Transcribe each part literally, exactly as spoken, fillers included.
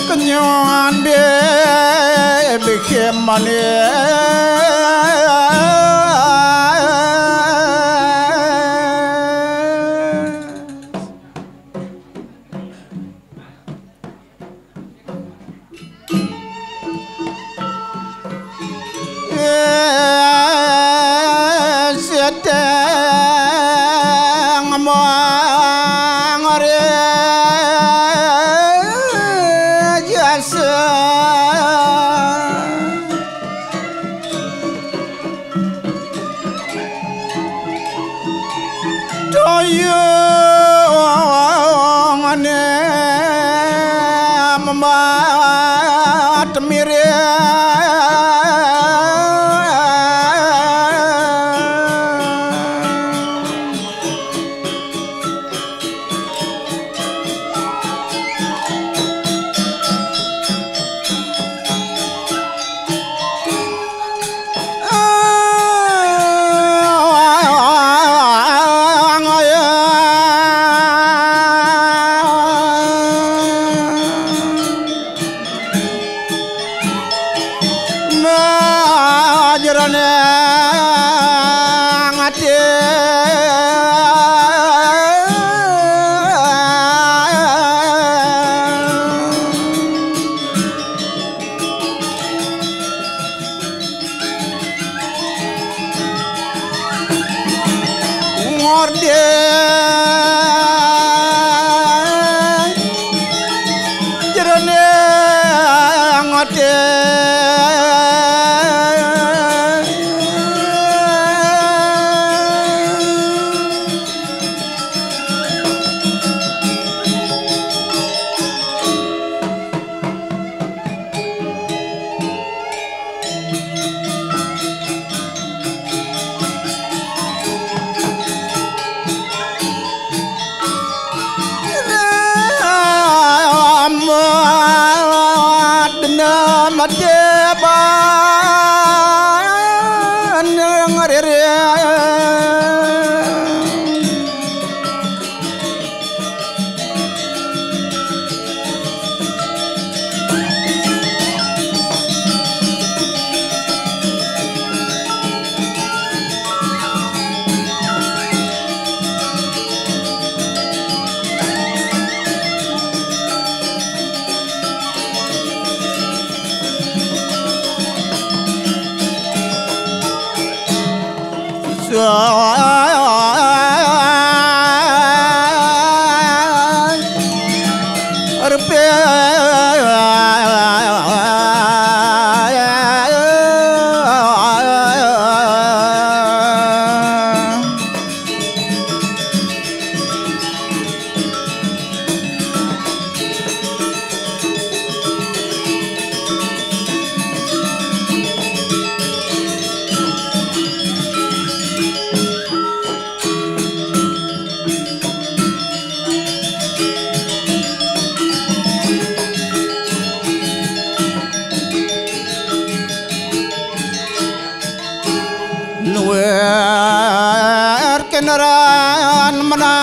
Kynñion bie bi kem mane. Seteng mangare jasa. Toyong ane mamat mire. Majrane ngate. Ngorde jerone ngode. Nuwer keneran menaresti.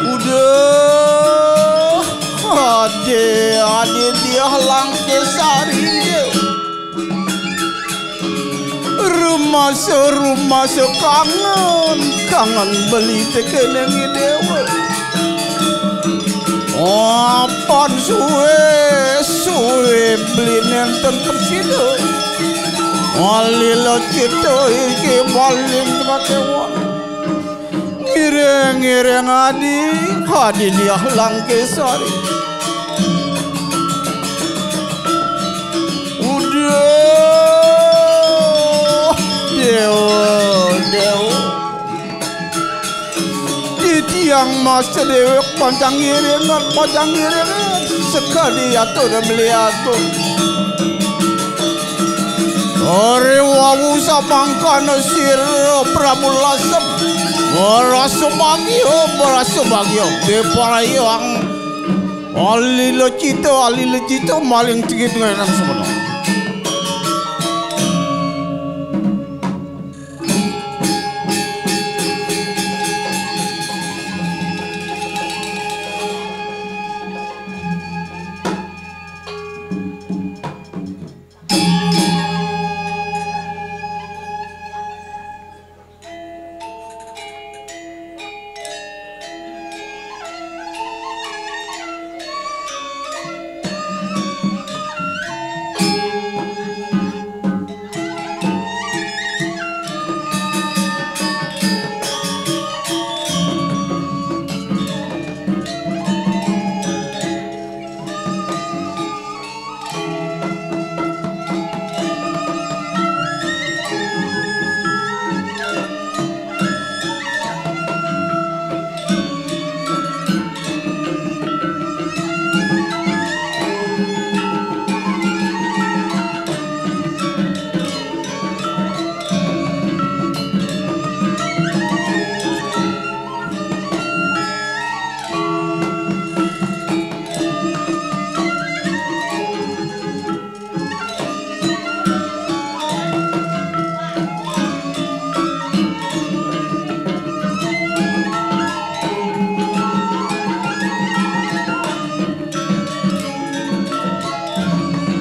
Udah, ade, ade dia Langkesari. Rumasa, rumasa kangen, kangen beli tekeneng dewa. Apan suwe, suwe beli nenten presida. Alila cita iki maling kakewan. Ngiring-ngiring adi, adi diah Langkesari. Udah, dewa, dewa. Titiang masa dewek pacang ngiringan, pacang ngiringan. Sekadi atur beli atur. Ore wawu samangkana sira Prabu Lasem. Ora sumagya, ora sumagya. Beparayang. Alila cita, alila cita, maling cigit ngenang semana.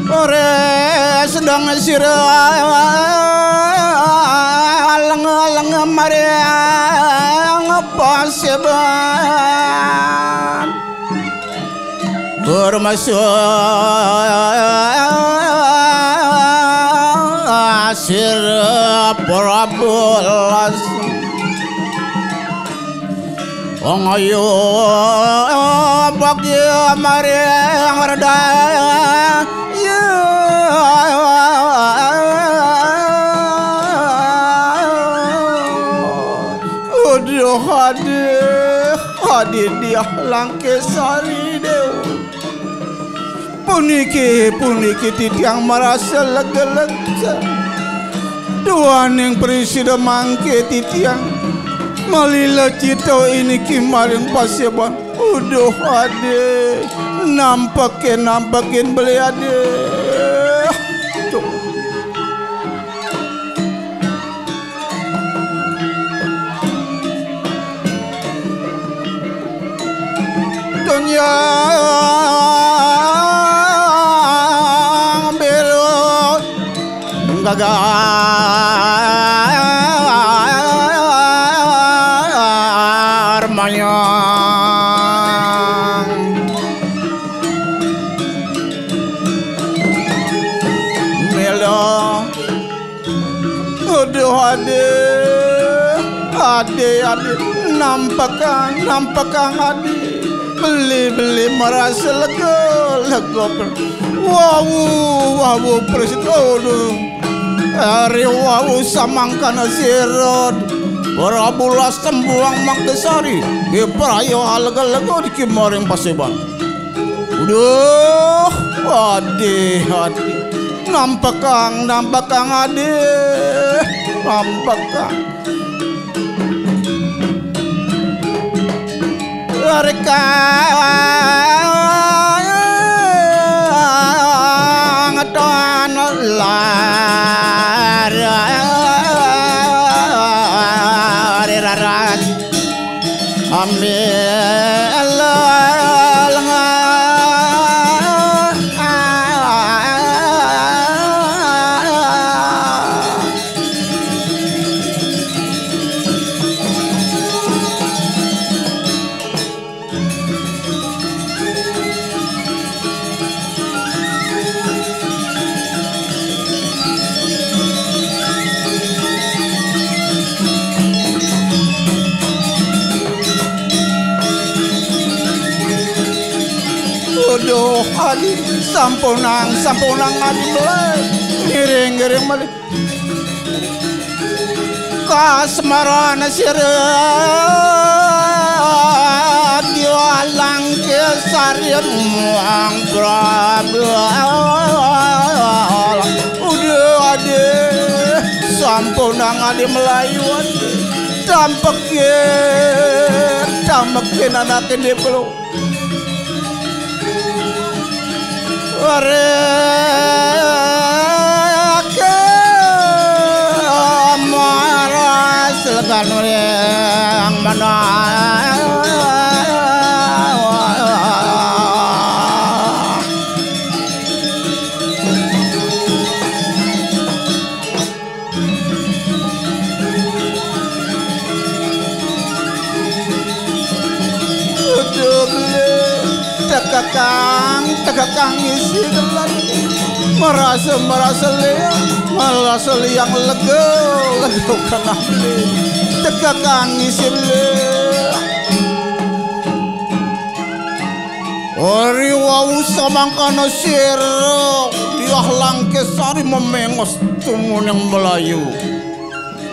Ore sedang sira lenga-lenga marang paseban. Bermaksud sira Prabu Las. Wong ayu bagya maring Reda. Ya. Aduh, aduh, aduh, diah Langkesari Dewa. Puniki, puniki titiang marasa lega-lega. Duaning prasida mangke titiang malila cita iniki maring paseban. Uduh adi, nampekin, nampekin beli adi. Tuh. Tunjang biru gagar manyang. Melo. Aduh, adi, adi, adi, nampekang, nampekang, adi. Beli, beli marasa lega, lega. Wawu, wawu, presit, aduh. Ari wawu samangkana sirud. Prabu Las Tembuang Mangkasari. Dipraya lega-lega diki maring paseban. Uduh, adi, adi. Nampekang, nampekang, adi. Nampekang. Rekang tuan lar. Ambil lengan. Aduh, adi, sampunang, sampunang, adi, mulai. Ngiring, ngiring, malih. Kasmaran sira diwalang kesarin muang Prabu. Uduh, adi, sampunang, adi, Melayu, adi. Tampekin, tampekin anake dipeluk. Wareke maras legan ring menang. Uduh beli, tekekang, tekekang isi gelan. Marasa, marasa liang, marasa liang lega, lega kena beli. Tekekang isi beli. Ari wau samangkana sira Diah Langkesari mamengos tumuning Melayu.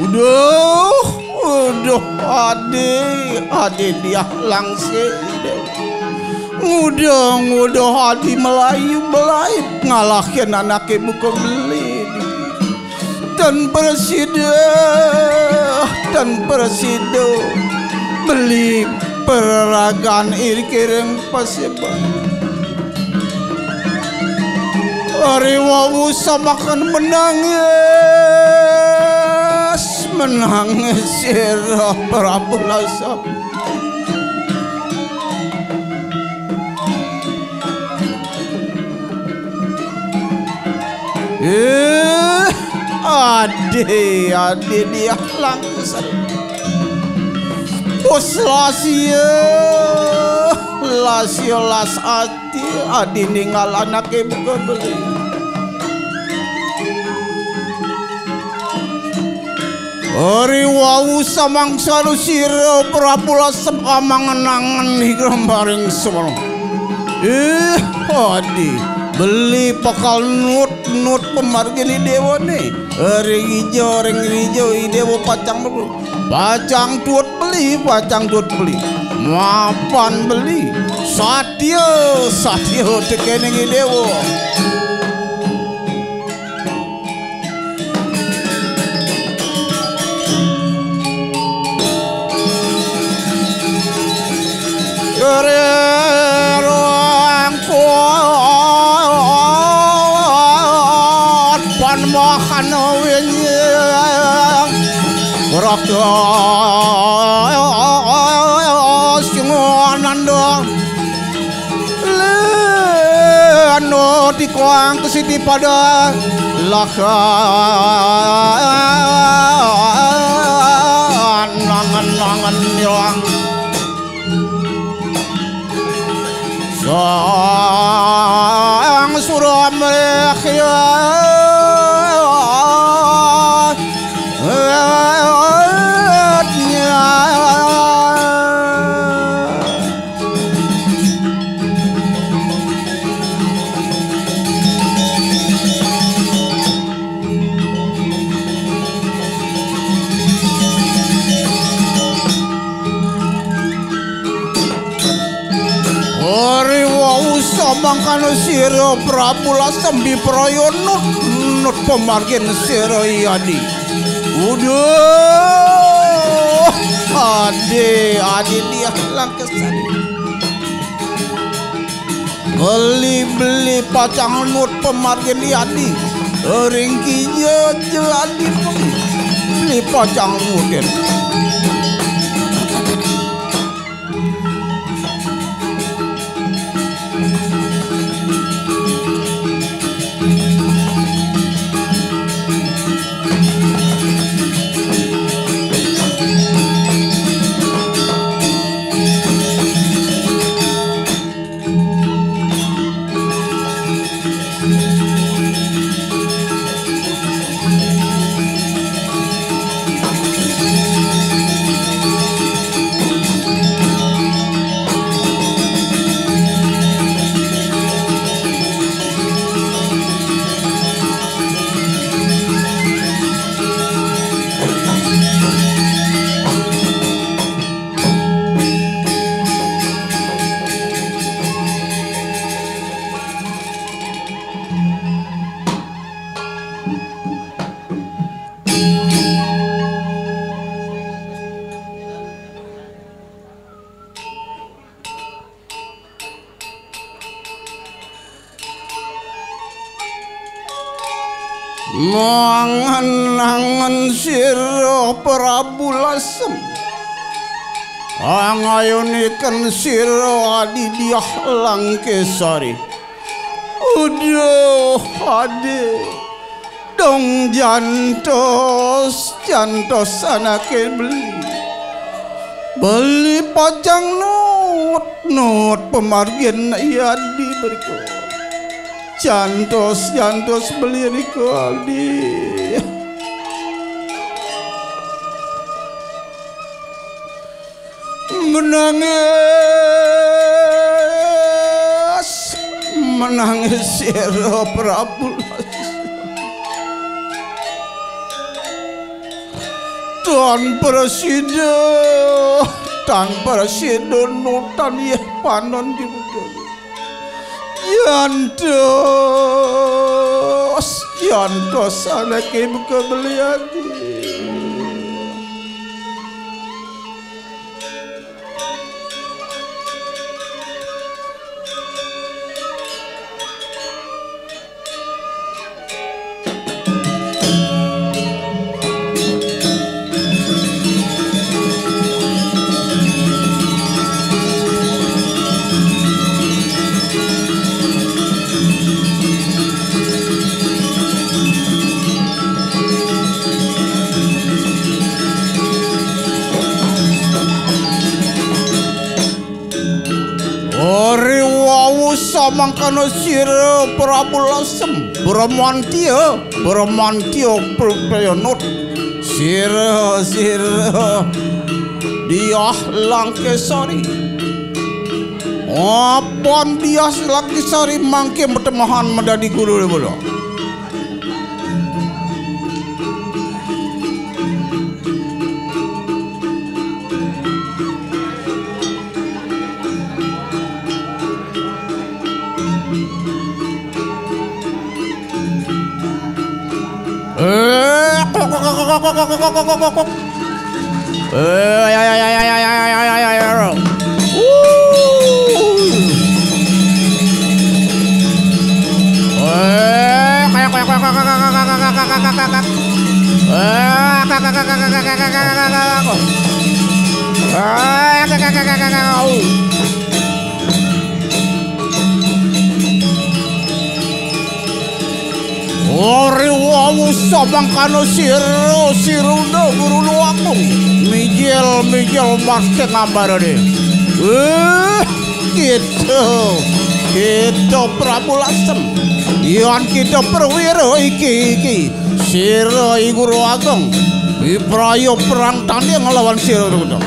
Uduh, uduh, adi, adi Diah Langse. Nguduh, nguduh, adi Melayu, Melayu ngalahin anake buka beli. Tan prasida, tan prasida beli peraragan iri kiring paseban. Ari wau samakan menangis, menangis sira Prabu Lasam. Eh, adi, adi Diah Langkesari. Bos lasia, lasia las ati, adi ningal anake buka beli. Ari wau samangsa sira Prabu Lasem amangen-angen ing maring semana. Ih, adi, beli bakal nut-nut pamargin i dewane. Ring ija, ring ija i dewa pacang beli. Pacang tuut beli, pacang tuut beli. Mapan beli. Satya, satya tekening i dewa. Singonandong leno tikuang kesiti pada lakan nangan-nangan ilang. Sang Suramerya. Ari wau samangkana sira Prabu Lasem bipraya nut, nut pamargin sira Adi. Uduh, Adi, Adi Diah Langkasari. Beli-beli pacang nut pamargin Adi. Ring kija jeladi beli pacang nutin. Mangen-angen sira Prabu Lasem, angayuniken sira Adi Diah Langkesari. Uduh, Adi. Dong jantos, jantos anake beli. Beli pacang nut, nut pamargin Adi mrika. Jantos, jantos beli rika, Adi. Menangis, menangis sira Prabu Lasem. Tan prasida, tan prasida nutan yeh panon di Jantos, jantos anake buka beli Adi. Ari wau samangkana sira Prabu Lasem, Bramantya, Bramantya Prapyanut, sira, sira Diah Langkesari. Apan Diah Langkesari mangke matemahan madadi guru bola. Ori wau samangkana sira, sira Runa Guru Agung. Mijil, mijil maske ngambarane. Eh, kita, kita Prabu Lasem. Yan kita perwira iki, iki. Sira I Guru Agung. Ipraya perang tanding nglawan sira Runa.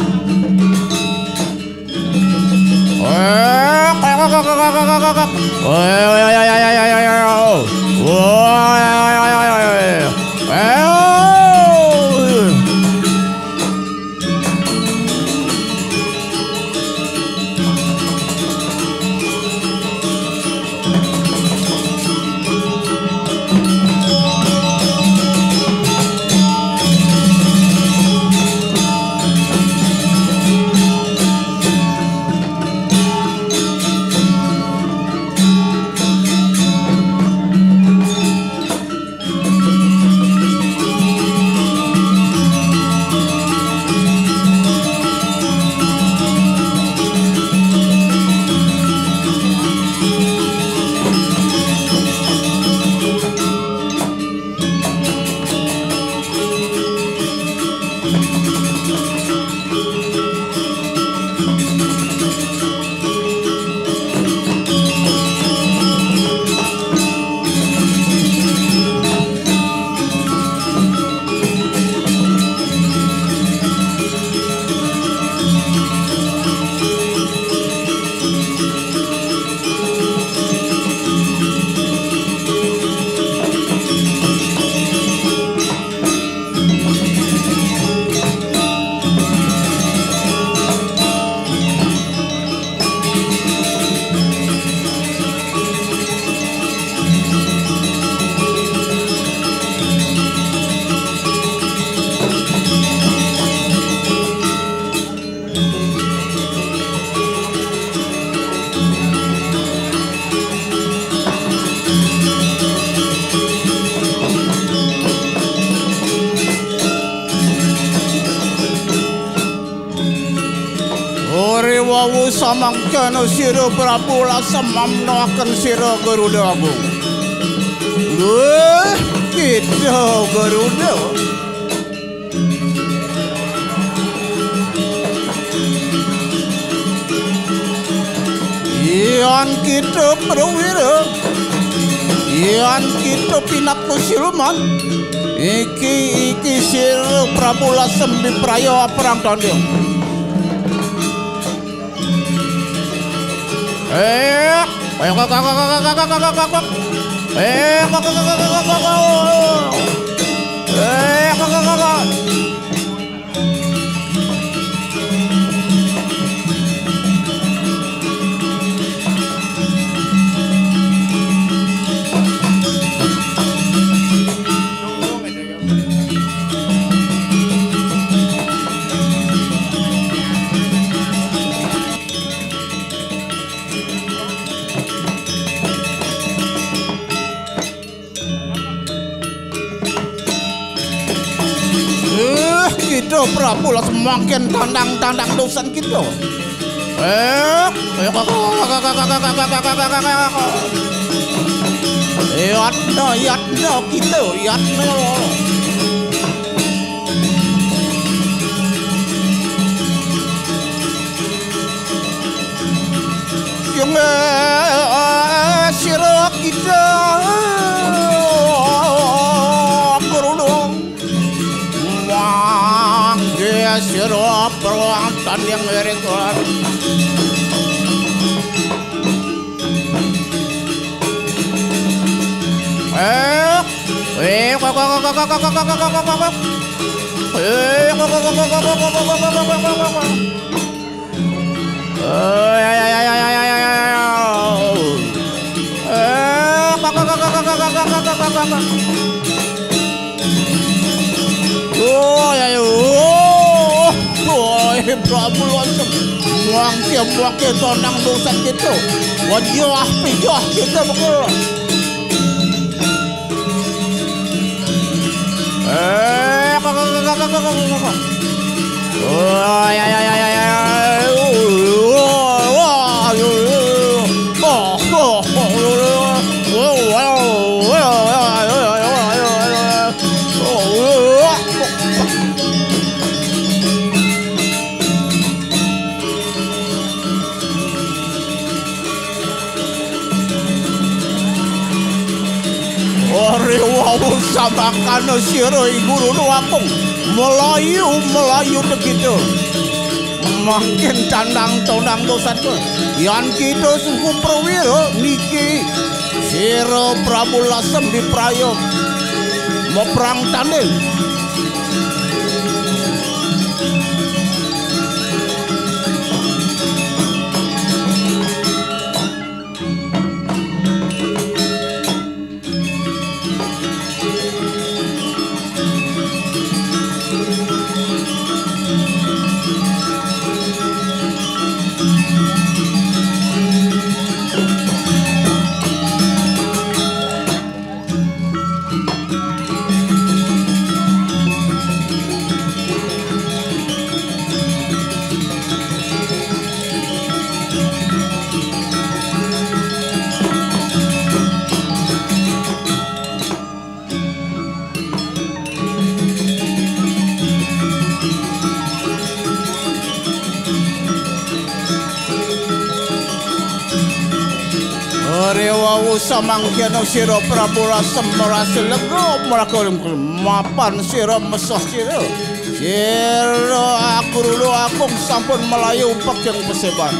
Ori wau samangkana sira Prabu Lasem amnoaken sira Garuda Agung. Wah, kita Garuda. Yan kita prawira, yan kita pinaka siluman, iki, iki sira Prabu Lasem bipraya perang tanding. Eh, eh, kok, kok, kok, kok, kok, kok, kok, kok, kok. Eh, kok, kok, kok, kok, kok, kok, kok. Eh, kok, kok, kok, kok. Eh, kita Prabu lah semangkin tandang-tandang dosan kita. Eh, yatna, yatna kita, yatna. Yang, eh, sira kita kerudung. Mangke sira perwang tanding wirid. Eh, eh, kok, kok, kok. Eh, kok, kok, kok. Eh, ya, ya, ya, ya, ya, ya, ya, ya. Eh, kok, kok, kok, kok. Oh, ya, ya. Oh, oh, eh, Prabu Lasem. Muangke, muangke tonang dosan kita. Wajah, pijah kita bekel. Eh, Ora wau samakana sira, I Guru Agung, mlayu, mlayu tegita. Mangkin tandang tondang dosan ko. Yan kita suku perwira niki sira Prabu Lasem dipraya meprang tanding. Ora wau samangkana sira Prabu Lasem marasa lega, marasa mapan sira mesah sira. Sira Guru Agung sampun mlayu umpek ing paseban.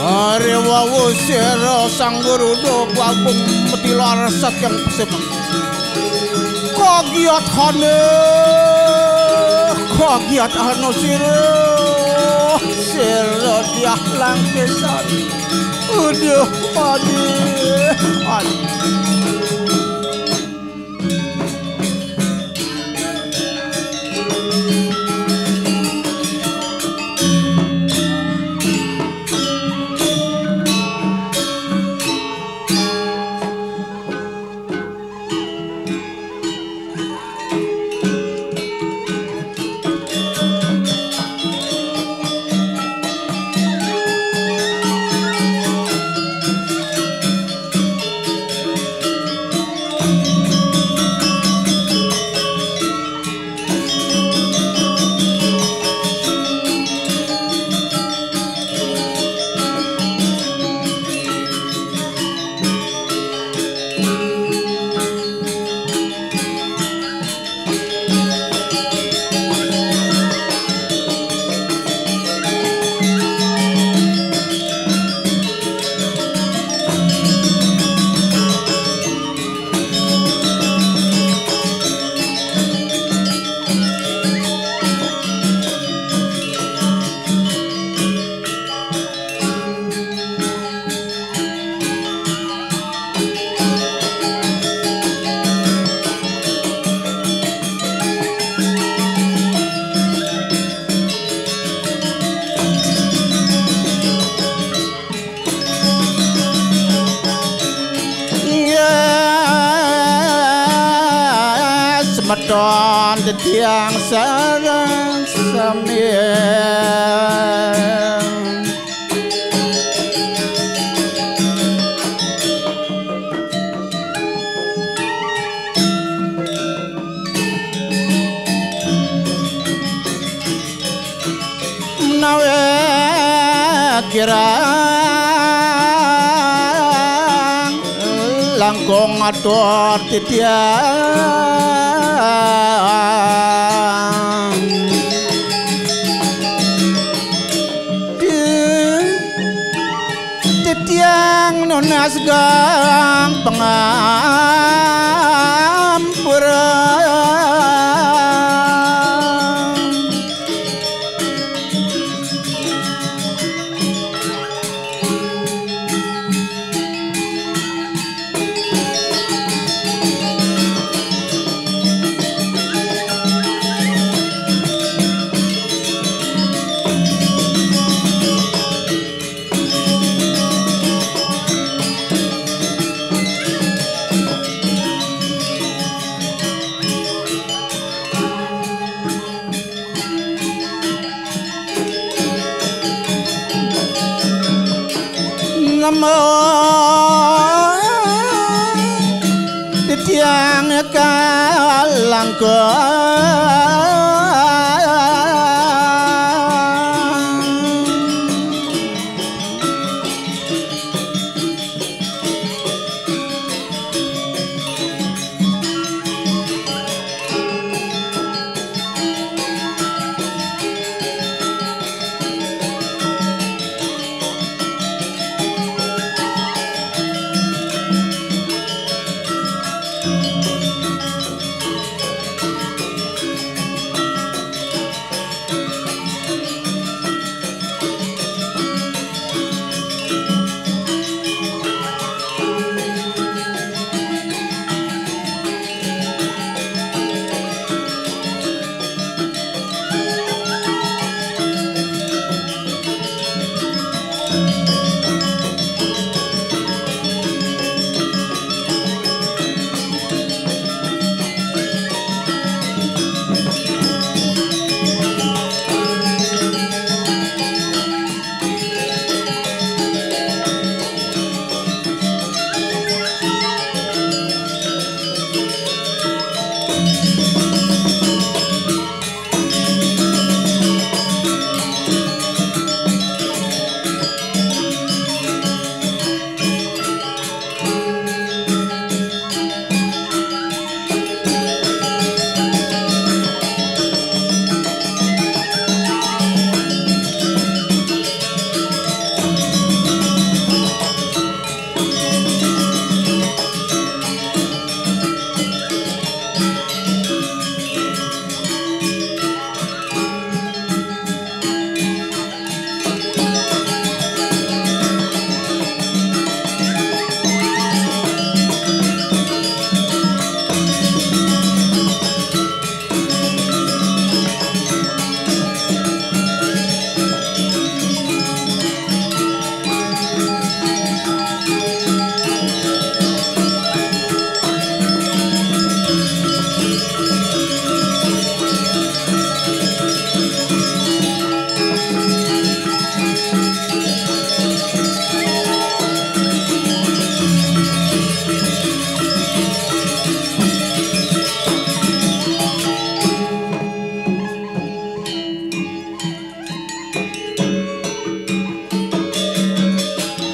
Ora wau sira Sang Guru Agung matilar saking paseban. Kagiat hana, kagiat hana sira, sira Diah Langkisan. Aduh, aduh, aduh. Inggih, semeton titiang sareng sami. Menawi kirang langkung atur titiang. Asgang pangampura. Namo titiang kalangkung.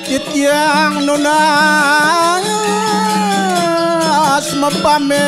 Titiang nunas mapamit.